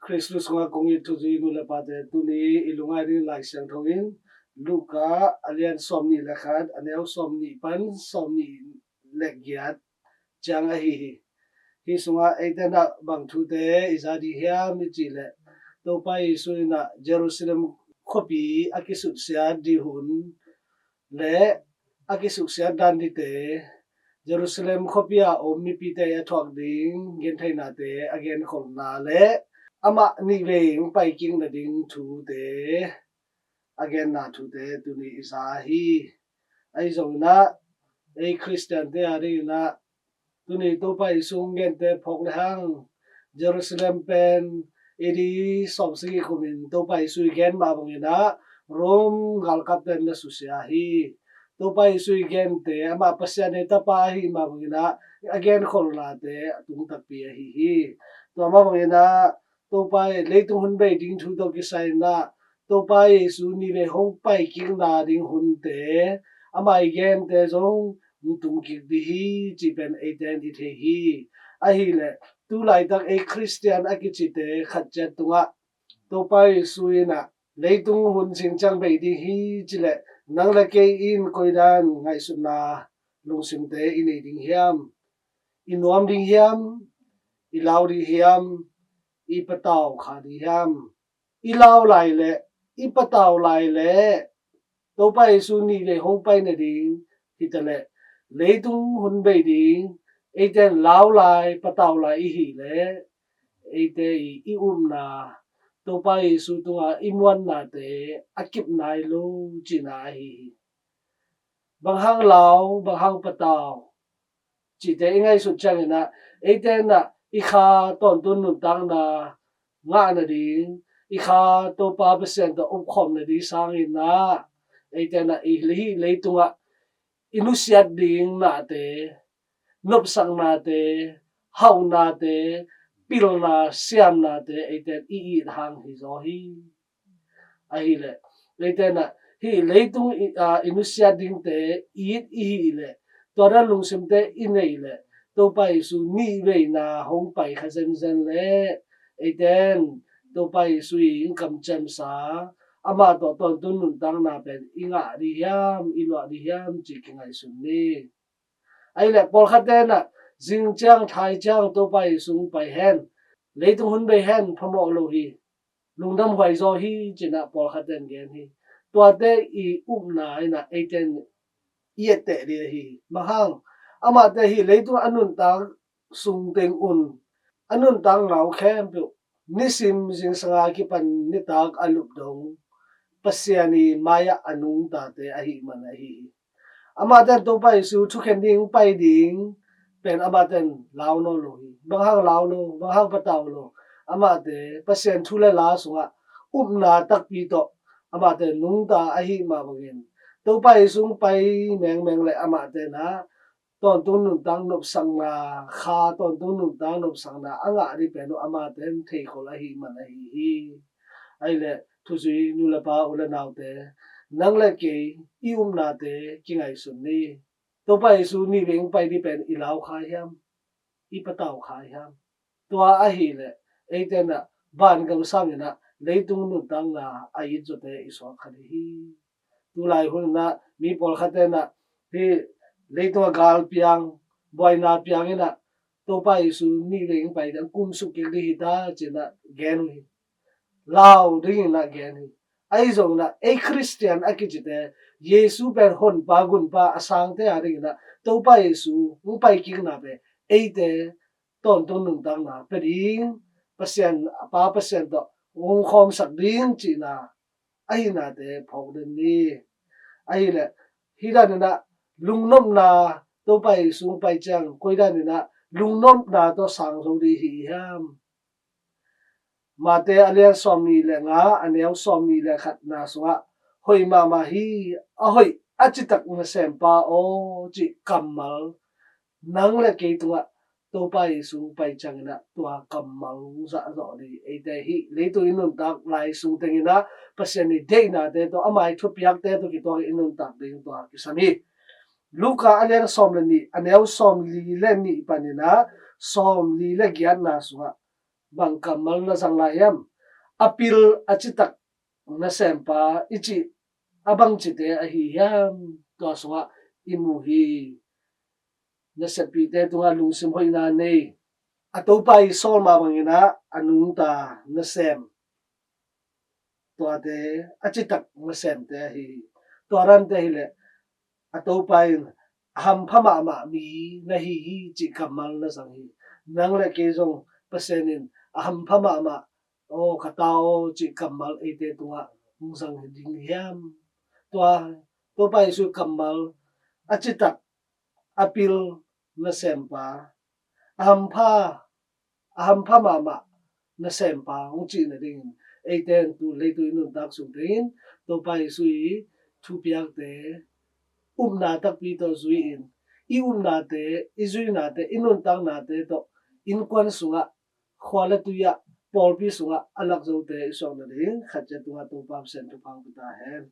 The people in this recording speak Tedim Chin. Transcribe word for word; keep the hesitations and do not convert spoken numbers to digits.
Khristu sungah kong it thuzui nu le pate, tuni i lungngai ding Lai Siangtho in Luka a lian sawmnih le khat, a neu sawmnih pan sawmnih le giat ciang ahi hi. Hih sungah eite in ah bang thute i za ding hiam i cih leh, Topa Jesu in ah Jerusalem khuapi a kisuksiat ding hun le a kisuksiat dan dingte, Jerusalem khuapi a om mipite a thuak ding gentheinate a genkholhna le amah nih vei hong paikik nading thute a genna thute tuni i za hi. Ahi zongin ah ei Khristiante a dingin ah tuni Topa Jesu hong gente phawk le hang, Jerusalem pen A D sawmsagih kumin Topa Jesu i gen mah bangin ah Rom galkapte in na susia hi. Topa Jesu i gente amah Pasian ei tapa ahi mah bangin ah a genkholhnate a tung takpi ahi hi. Tua mah bangin ah Topa i leitung hun bei ding thu tawh kisai in ah Topa Jesu nih vei hong paikikna ding hunte amah i gente zong hong tungkik ding hi cih pen eite in i thei hi. Ahih leh tu laitak ei Khristian a kicite khat ciat tungah Topa Jesu in ah leitung hun zing ciang bei ding hi cih leh nang le kei in koi dan ngaihsutna lungsimte i nei ding hiam? I nuam ding hiam? I lau ding hiam? I patau kha ding hiam? I lau lai leh, i patau lai leh Topa Jesu nih vei hong pai nading hi ta leh leitung hun bei ding eite in lau lai, patau lai i hih leh eite i, i upna Topa Jesu tungah i muannate a kip nai lo cihna ahi hi. Bang hang lau, bang hang patau cihte i ngaihsut ciangin ah eite in ah i kha tawntung nuntakna ngah nading, i kha Topa Pasian tawh upkhawm nading sangin ah eite in ah i hih leitungah i nusiat ding nate, nopsaknate, hauhnate, pilna siamnate eite in i it hang hi zaw hi. Ahih leh eite in ah hih leitung i, a, i nusiat dingte it i hih leh, tua dan lungsimte i neih leh Topa Jesu nih veina hong pai kha zenzen leh eite in Topa Jesu i hong kamciamsa, amah tawh tawntung nuntakna pen i ngah ding hiam, i luah ding hiam cih kingaihsun ni. Ahih leh pawlkhatte in ah zing ciang thai ciang Topa Jesu hong pai hen, leitung hun bei hen, phamawh lo hi, lungdam huai zaw hi ci-in ah pawlkhatte in gen hi. Tuate i upna in ah eite in i etteh ding ahi hi. Bang hang? Amahte hih leitung a nuntak sung teng un a nuntakna uh khempeuh nisim zingsanga kipan nitak a lup dong Pasian i mai-ah a nungtate ahih man ahi hi. Amahte in Topa Jesu thukhen ding, pai ding pen amahte in lau nawn lo hi. Bang hang lau lo, bang hang patau lo? Amahte Pasian thu le la sungah upna takpi tawh amahte nungta ahih mah bangin Topa Jesu hong pai mengmeng leh amahte in ah tawntung nuntak nopsakna, kha tawntung nuntak nopsakna a ngah ding pen uh amahte in theikhol ahih man ahi hi. Ahih leh thuzui nu le pa, u le naute, nang le kei i upnate kingaihsun ni. Topa Jesu nih vei hong pai ding pen i lau kha hiam, i patau kha hiam? Tua ahih leh eite in ah vangam sangin ah leitung nuntakna a it zawte i suak kha ding hi. Tulai hun in ah mi pawlkhatte in ah hih leitung a gal piang, buaina piang in ah Topa Jesu nih vei hong pai ding, kum suk kik ding hi ta ci-in ah gen uh hi. Lau dingin ah gen hi. Ahi zongin ah ei Khristian a kicite, Jesu pen honpa gunpa a sangte a dingin ah Topa Jesu hong paikikna pen eite tawntung nuntakna pia ding, Pasian, a Pa Pasian tawh hong khawmsak ding cihna ahihnate phawk den ni. Ahih leh hih danin ah lungnopna, Topa Jesu hong pai ciang koi danin ah lungnopna tawh sang zo ding hi hiam? Mate a lian sawmnih le nga, a neu sawmnih le khatna sungah, hoih mahmah hi, a hoih a citak nasempa aw cih kammal, nang le kei tungah Topa Jesu hong pai ciangin ah tua kammal hong zahzawh ding. Eite hih leitung i nuntak lai sung tengin ah Pasian i deihnate tawh, ama i thupiakte tawh kituak i nuntak ding tua kisam hi. Luka a lian sawm le nih, a neu sawmli le nih panin ah sawmli le giatna sungah, bang kammal na zang lai hiam? A pil a citak nasempa i cih a bangcite ahi hiam? Tua sungah i mu hi. Naseppihte tungah lungsim hoihna nei, a Topa i sawl mah bangin ah a nungta nasem, tuate a citak nasemte ahi hi. Tua dante hileh a Topa in a hampha mahmah mi na hi hi cih kammal na zang hi. Nang le kei zong Pasian in a hampha mahmah, aw ka ta aw cih kammal eite tungah hong zang hi ding hiam? Tua Topa Jesuh kammal a citak, a pil nasempa, a hampha, a hampha mahmah nasempa hong cih nadingin eite in tu leitung i nuntak sung tengin Topa Jesuh i thupiakte upna takpi tawh zui-in, i upnate, i zuinate, i nuntaknate tawh innkuan sungah, khua le tui ah, pawlpi sungah a lak zote i suak nading khat ciat tungah Topa Pasian thupha hong pia ta hen.